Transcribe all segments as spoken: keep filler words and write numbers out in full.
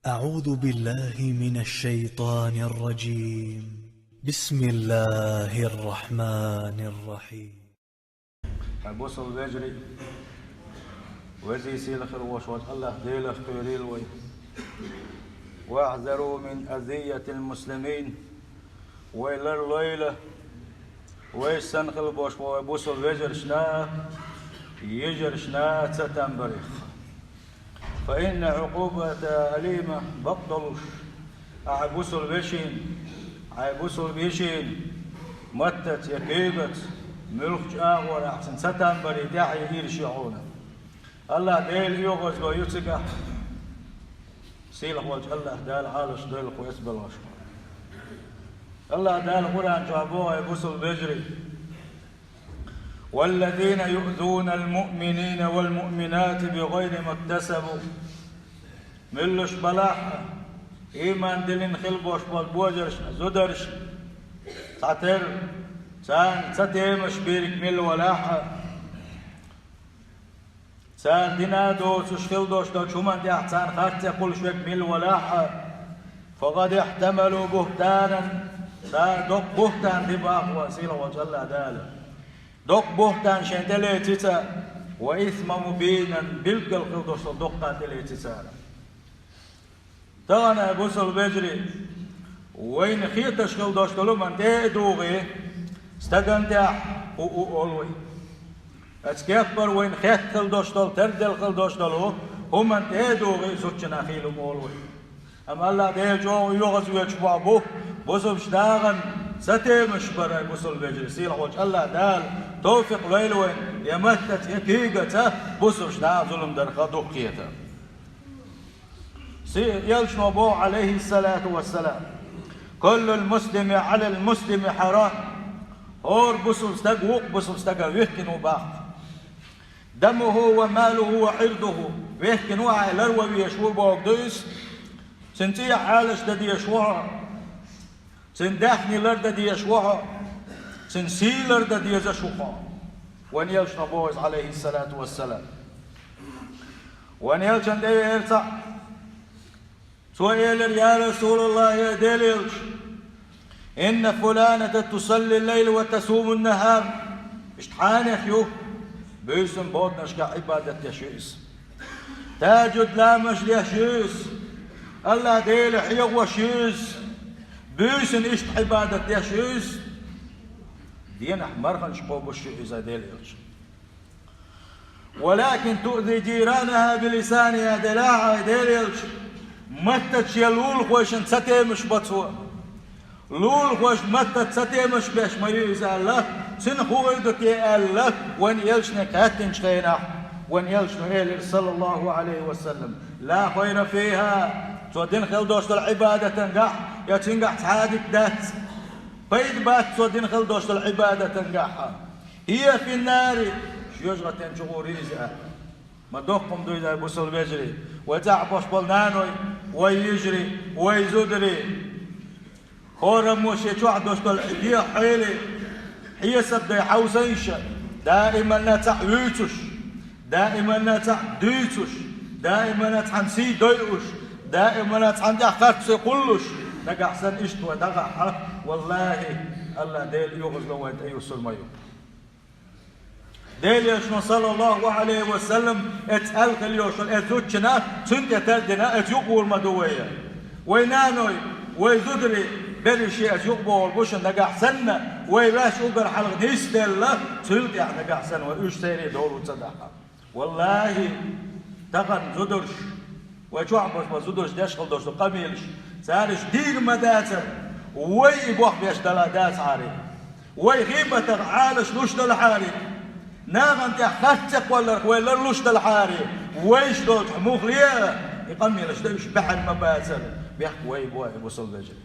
أعوذ بالله من الشيطان الرجيم. بسم الله الرحمن الرحيم. Хьай бусалба вежарий, везий сийлахь хила волаш волчу АллахӀ Делах кхоьрийла вай. واحذروا من أذية المسلمين. Вай ларлойла, вайш санна хила болуш болу вай бусалба вежаршна, йижаршна цатам барех. فإن عقوبتها أليمة, бакъдолуш, ахьа бусалба вешин, хьайн бусалба йишин маттаца я куьйгаца, муьлххачу агӀор ахьа цуьнан цатам баре тӀаьхье ирш ю хьуна. АллахӀ Делан оьгӀазло ю цигахь. Сийлахь волчу АллахӀ Дала Ӏалаш дойла кху эцбелхашка. АллахӀ Дала Къуръан чохь боху, хьай бусалба вежарий: والذين يؤذون المؤمنين والمؤمنات بغير ما اكتسبوا. Муьлш балахь а, ийман диллина хила болуш болу божаршна, зударшна цхьатерра, царна цатемаш бийриг милла валахь а, цара дина доцуш хила долуш долчу хӀуманна тӀехь царна харц ца кхуллуш верг милла валахь а, فقد احتملوا بهتانا, цара доккха бухӀтан ди боху сийлахь волчу АллахӀ Дала. Доккха бухӀтан шайна тӀелеци цара, وإثما مبينا, билггал хила долуш долу доккха тӀелеци цара. Тахана, бусалба вежарий, вайна хеташ хила долуш долу хӀуманна тӀе а дугӀий, стагана тӀехь у-у олу вай. Оцу кеппара вайна хетта хила долуш долу, тергал хила долуш долу хӀуманна тӀе а дугӀий, зудчунна хийла хӀума олу вай. Амма АллахӀ Дела чӀогӀа оьгӀазвоьдуш боху бу, бусалбачу нахана цатемаш бара, бусалба вежарий, сийлахь волчу АллахӀ Дала товфикъ лойла вайна, я маттаца, я куьйгаца бусалбачу наха зулам дарх дукха хета. Си-, Элчано боху, Ӏалайхиссалату вассалам: كل المسلم على المسلم حرام. ХӀора бусалба стаг вукху бусалба стагана вихкина ву боху. دمه وماله وعرضه. Вихкина ву хьо, ларван везаш ву бохург ду иза. Цуьнан цӀий Ӏалаш дан дезаш ву хьо. Цуьнан даьхни лардан дезаш ву хьо, цуьнан сий лардан дезаш ву хьо. Вайн Элчано боху иза, Ӏалайхиссалату вассалам. Вайн Элчанна тӀевеара цхьаъ. Цо элира: يا رسول الله, я Делан Элча, إن فلانة تصلي الليل وتصوم النهار. Иштта хьенех ю, буьйсанна боданашкахь Ӏибадат деш ю иза. Тахьаджуд ламазаш деш ю иза. АллахӀ Деле хьехош ю иза. Буьйсанна иштта Ӏибадат деш ю иза. Денахь марханаш кхобуш ю иза, Делан Элча. ولكن تؤذي جيرانها بلسانها, делахь а, Делан Элча, маттаца шен лулахошна цатемаш бо цо. Лулахошна маттаца цатемаш беш ма ю иза аьлла, цуьнан хӀун хир ду те аьлла, вайн Элчане хаьттинчу хенахь, вайн Элчано элира, саллаллаху Ӏалайхи ва саллам: لا خير فيها, цо дина хила долуш долу Ӏибадатангахь, я цуьнгахь цхьа а дика дац, пайда бац цо дина хила долуш долу Ӏибадатангахь. هي في النار, жоьжахатин чу гӀур ю иза аьлла. Ма доккха хӀума ду иза, бусалба вежарий, вай цӀахь болуш болу наной, вай йижарий, вай зударий. ХӀораммо шен чохь долуш долу дегӀан хьелий, хьесап дай хьовсийша, даиманна цхьаъ вуьйцуш, даиманна цхьаъ дуьйцуш, даиманна цхьана сий дойуш, даиманна цхьана тӀехь харц сий кхуллуш, нагахь санна иштта вай дӀагахь, валлахӀи, АллахӀ Дела оьгӀазло вайн тӀе юссур ма ю. Делан Элчано, саллаллаху Ӏалайхи ва саллам, эцу аьлла хила йолуш, эцу зудчунна, цуьнан тӀе тардина, эцу юкъа гӀур ма ду вай. Вай наной, вай зударий, берриш а эцу юкъа богӀур бу шуна нагахь санна, вай ваьш уггар хьалха нисделла, цул тӀаьхьа нагахь санна вай уьш церан довла ца дахьа. ВаллахӀи, тахана зударш, вай чохь болуш болу зударш деш хила долуш долу къамелаш, цара уьш дийр ма дацара, вай и бохбеш дала дацахьара. Вай гӀийбатах Ӏалаш луш далахьара, нахана тӀехь харц ца кхолларх вай ларлуш далахьара, вайша долчохь муххале а и къамелаш дан уьш баьхьар ма бацара, бехк вай бу, бусалба вежарий.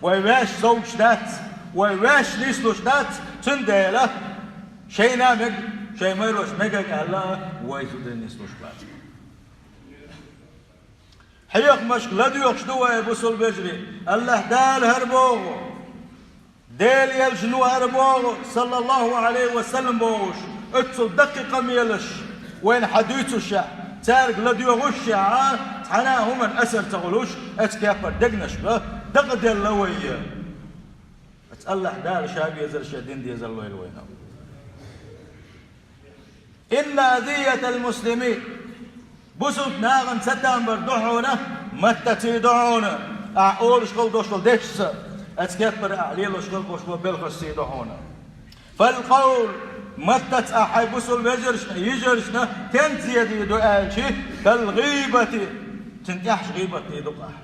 Вай ваьш совгӀаташ дац, вай ваьш нислуш дац, цундела шайна а мега, шайн майраллаш мегар аьлла, вай зударий нислуш бац. Хьехамашка ладоьгӀуш ду вай, бусалба вежарий, АллахӀ Дала хӀара боху, Делан Элчано хӀара боху, саллаллаху Ӏалайхи ва саллам, бохуш, оццул даккхий къамелаш вайна хьан дуьйцуш, Цаьрга ладоьгӀуш а, цхьана а хӀуманна асар ца хуьлуш, оцу кеппара дегнашка дакъаделла вай. Оцу АллахӀ Дала Ша безар, Шен дин дезар лойла вайна. Инна азиятал муслимин. Бусулба нахана цатам бар ду хьуна, маттаца ду хьуна. Ахь олуш хила долуш долу дешца, оцу кеппара ахь лелош хила болуш болу белхашца ду хьуна. Фал къавл, маттаца ахь хьайн бусулба вежаршна, йижаршна стенца зен дийр ду аьлча, кал гӀийбати, цуьнан тӀаьхьа гӀийбат дийр ду-кх ахь.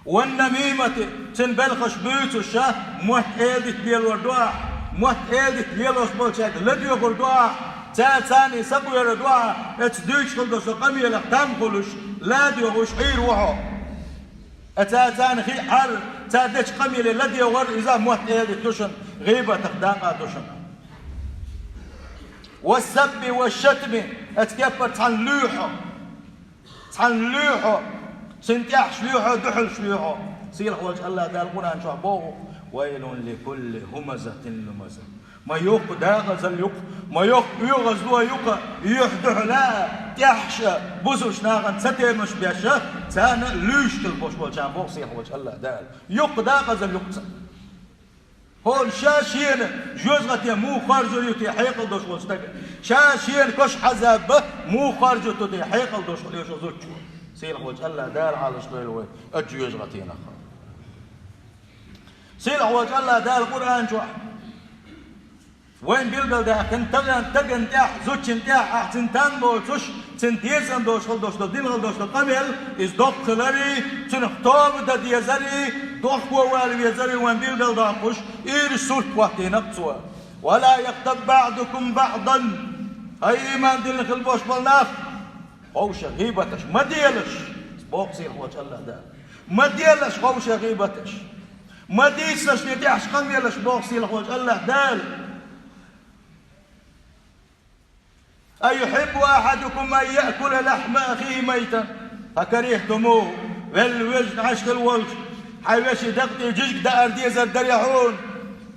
Ван намимати, цуьнан белхаш буьйцуш а, мотт-эладита лелор ду ахь, мотт-эладита лелош болчаьрга ладоьгӀур ду ахь, цара царний сакъоьрур ду ахь, оцу дуьйцуш хила долчу къамелах там хуьлуш, ладоьгӀуш Ӏийр ву хьо. Ткъа цара царна хиъар, цара дечу къамеле ладоьгӀур, иза мотт-эладита ду шуна, гӀийбатах дакъа ду шуна. Ва сабби ва шатми, оцу кеппара цхьанна луьй хьо. Цхьанна луьй хьо, цуьнан тӀаьхьаш луьй хьо, дуьхьалш луьй хьо. Сийлахь волчу АллахӀ Дала Къуръан чохь боху: «Вайлун ликулли хумазатин лумаза». Ма йоккха дакъазалла ю-кх, ма йоккха оьгӀазло ю-кх, юьхь-дуьхьал а, тӀаьхьаш а, бусулба нахана цатемаш беш а, царна а луьйш хила болуш болчарна боху сийлахь волчу АллахӀ Дала. Йоккха дакъазалла ю-кх царна. ХӀора ша шена жоьжахате муха хоржур ю те хьекъал долуш волчу стага? Ша шена кошан Ӏазаб муха хоржур ю те хьекъал долуш хила ю шу зудчо? Сийлахь волчу АллахӀ Дала Ӏалаш лойла вай оцу жоьжахатинах. Сийлахь волчу АллахӀ Дала Къуръан чохь вайна билгалдаьккхина, таган, таган тӀехь, зудчун тӀехь ахь цуьнан там боцуш, цуьнан дезан долуш хила долуш долу, дина хила долуш долу къамел, иза доккха хиларе, цуьнах тоба дан дезаре, дохко вала везаре вайн билгалдоккхуш, ирча сурт хӀоттийна-кх цо. «Ва ла ягътаб баъдукум баъдан». Хьай, ийман диллина хила болуш болу нах, ховша гӀийбаташ ма делаш, боху сийлахь волчу АллахӀ Дала. Ма делаш ховша гӀийбаташ. Ма дийцалаш шайн тӀехьаш къамелаш, боху сийлахь волчу АллахӀ Дала. «Айухьиббу ахьадукум ан яъкула лахьма ахихи майтан?» Хьан карахь ду ма ву, велла везачу Ӏашкал волчу хьайн вешин дакъа тӀе жижиг даар дезар дарий хьуна?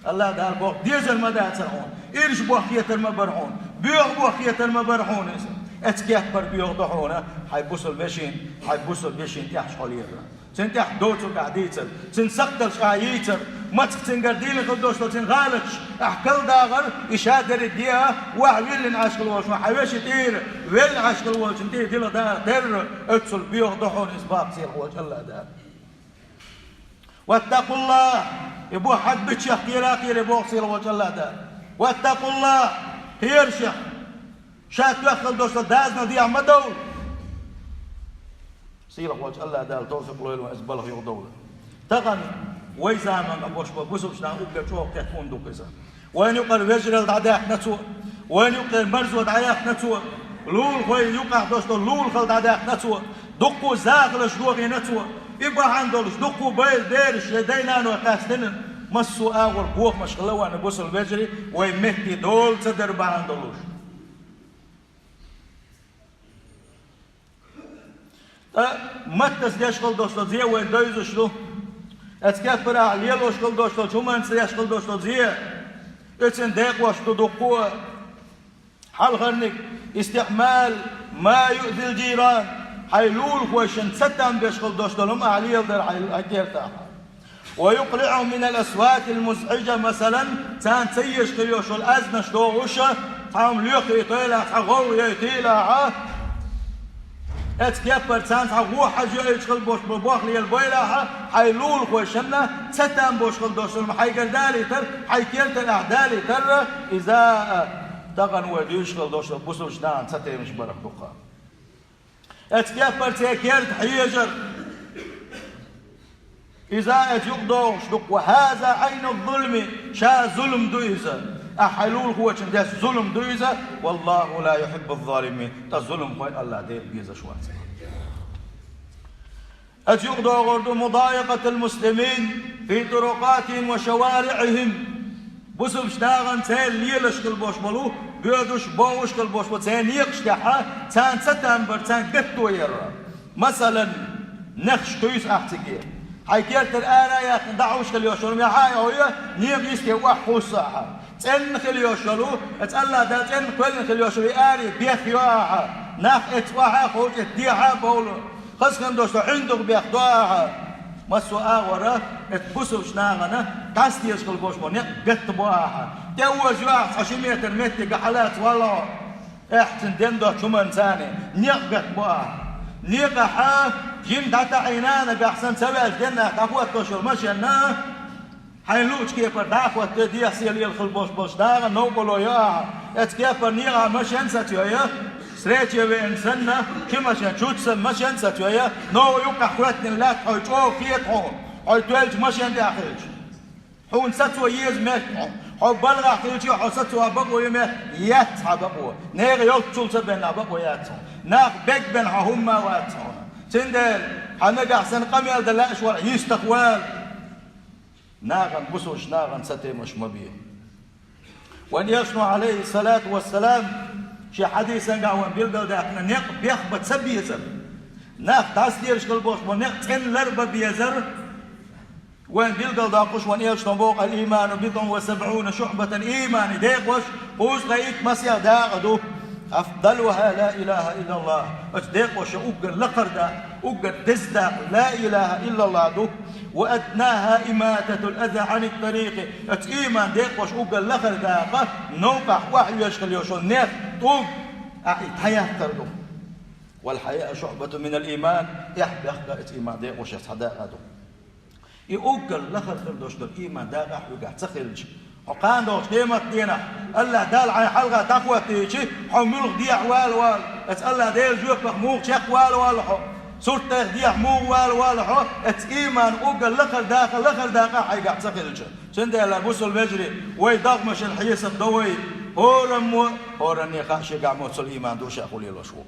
АллахӀ Дала боху, дезар ма дацара хьуна, ирча боху хетар ма бара хьуна, боьха боху хетар ма бара хьуна иза. Оцу кеппара боьха ду хьуна хьайн бусулба вешин, хьайн бусулба вешин тӀехьаш хьо лелар. Цуьнан тӀехь доцург ахь дийцар, цуьнан сакхталш ахь йийцар, мацах цуьнгара дийна хила долуш долу цуьнан гӀалаташ ахь кара дагӀар, и ша дерриг де а, охьавиллина Ӏашкал волчу хьан вешин тӀера, велла Ӏашкал волчун тӀера дила дагӀар терра, оццул боьха ду хьуна иза боху сийлахь волчу АллахӀ Дала. «Ваттакъуллахь», и боху хьан бичех кхера а кхера боху сийлахь волчу АллахӀ Дала. «Ваттакъуллахь», кхера шех, ша тоьхна хила долуш долу дозанал дехьа ма довла. Сийлахь волчу АллахӀ Дала товфикъ лойла вайна иза балха юхадовла. Тахана вай заманахь болуш болу бусулба нах уггар чӀогӀа кхетта хӀума ду-кх иза. Вайна юкъара вежаралла дӀадаьккхина цо, вайна юкъара марзо дӀаяьккхина цо, лулахойн юкъахь долуш долу лулахалла дӀадаьккхина цо, дуккха захалш дохийна цо. И бахьана долуш дуккха а байла бераш шайн дай-наной къаьстина, массо а агӀор бохамаш хила вайна бусулба вежарий, вай метте дола ца дара бахьана долуш. Ткъа маттаца деш хила долуш долу зен вай девзаш ду. Оцу кеппара ахь лелош хила долуш долчу хӀуманца деш хила долуш долу зен, оьцун декъош ду дуккха а. Хьалхарниг: истиъмал ма юъзил жийран, хьайн лулахойшна цатам беш хила долуш долу хӀума ахь леладар хьайн, хьайн кертахь. Ва юкълиъу минал асватил музъижа, масалан, царна ца езаш хила йолуш йолу аьзнаш дохуш, цхьа хӀума лоьхийтойла, цхьа гӀовгӀа йойтийла. Оцу кеппара царна цхьа гӀо хьажа йойтуш хила болуш болу бохлера бойла, хьайн лулахойшна цатам болуш хила долуш долу хӀума хьайгара далийтар, хьайн кертара ахь далийтар, иза а тахана вай дуьйцуш хила долуш долу бусулба нахана цатемаш барах ду-кх. Оцу кеппара церан керта хьежар. Иза оцу юкъа догӀуш ду-кх, ва хьаза Ӏайну зулми, ша зулам ду иза. Ахь хьайн лулахочун деш зулам ду иза, валлаху ла юхьиббу ззалимин, ткъа зуламхой АллахӀ Дела безаш вац. Оцу юкъа догӀур ду мудайакъатул муслимин фи турукъатихим ва шавариӀихим. Бусулба нахана церан лелаш хила болуш болу, боьдуш, бовш хила болуш болу церан некъаш тӀехь, царна цатам бар, царна гатто яр. Масалан, нехаш кхуьйсу ахь циге. Хьайн кертара ара а яьккхина дӀахьуш хила йолуш йолу, я хьан а хьо, я некъа йисте охьахуссу ахьа. ЦӀенна хила йолуш йолу, оцу АллахӀ Дала цӀенна кхоьллина хила йолуш йолу и аре бехйо ахьа. Нах эцу охьа а ховчу, эцу дехьа а бовла. Хаза хин долуш со хьуьнда бехк до ахьа. Массо а агӀора эцу бусалба нахана дӀасадезаш хила болуш бу некъ гатта бо ахьа. ТӀе оза ю ахьа цхьа ши метр меттиг, хьалаца валахьо. Эхь, цуьнан ден доцчу хӀуманна царна некъ гатта бо ахьа. Некъахьа жима дӀатаӀийна а нагахь санна ца ваьлча денна дӀахӀоттош йолу машенна, хьайна луучу кепара дӀа а хӀоттий, дехьа-сехьа лела хила болуш болчу нахана новкъарло йо ахьа. Эцу кепара некъахь машен сацайой, встрече веана санна, ши машен чуьца санна машен сацайой, новкъа юккъехь хӀоьттина лаьтта хьо чӀогӀа хета хьуна, хьо тоьллачу машен тӀехь хилча. Хьуна сацо еза меттиг хьо, хьо балхахь хилча, хьо сацо бакъо ю меттиг яц хьан бакъо. Нехан йолччул ца бен бакъо яц хьуна. Нах бегбина хьо хӀумма а вац хьуна. Цундела хьан нагахь санна къамел дан лаьаш вара йистах вала. Нахана, бусалба нахана сатемаш ма бе. Вайн Элчано, Ӏалайхиссалату вассалам, шен хьадисангахь вайн билгалдаьккхина некъ бехк бан ца безар. Нах дӀасадезаш хила болуш бу некъ цӀена лар бан безар. Вайн билгалдоккхуш вайн Элчано боху: «Ал-ийману бидӀун ва сабӀуна шуӀбатан», ийман декъош кхузткъе итт масех дакъа ду. «Афдалуха ла илаха иллаллах». Оцу декъошан уггар лакхара дакъа, уггар деза дакъа ла илаха иллаллах ду. «Ва аднаха имататул аза Ӏанит тарикъи». Оцу ийман декъошан уггар лахара дакъа новкъахь охьавоьжуш хила йолуш йолу нех, тӀулг, ахь и дӀаяхьар ду. «Вал хьаяу шуӀбатун минал ийман», эхь бехк а оцу ийман декъошан цхьа дакъа ду. И уггар лахара хила долуш долу ийман дакъа хьоьгахь ца хилча, хьо кхана долчу къематан дийнахь АллахӀ Дала хьайн хьалха дӀахӀоттийча, хьо муьлха дехьа вала воллу, оцу АллахӀ Делан жоьпах муха чекхвала воллу хьо, сурт тӀех дехьа муха вала воллу хьо, оцу ийманан уггар лахара дакъа, лахара дакъа хьайгахь ца хилча. Цундела, бусалба вежарий, вай догӀмашна хьесап до вай, хӀораммо, хӀоранне хаьа шегахь мо цул ийман дууш а хӀун лелош ву.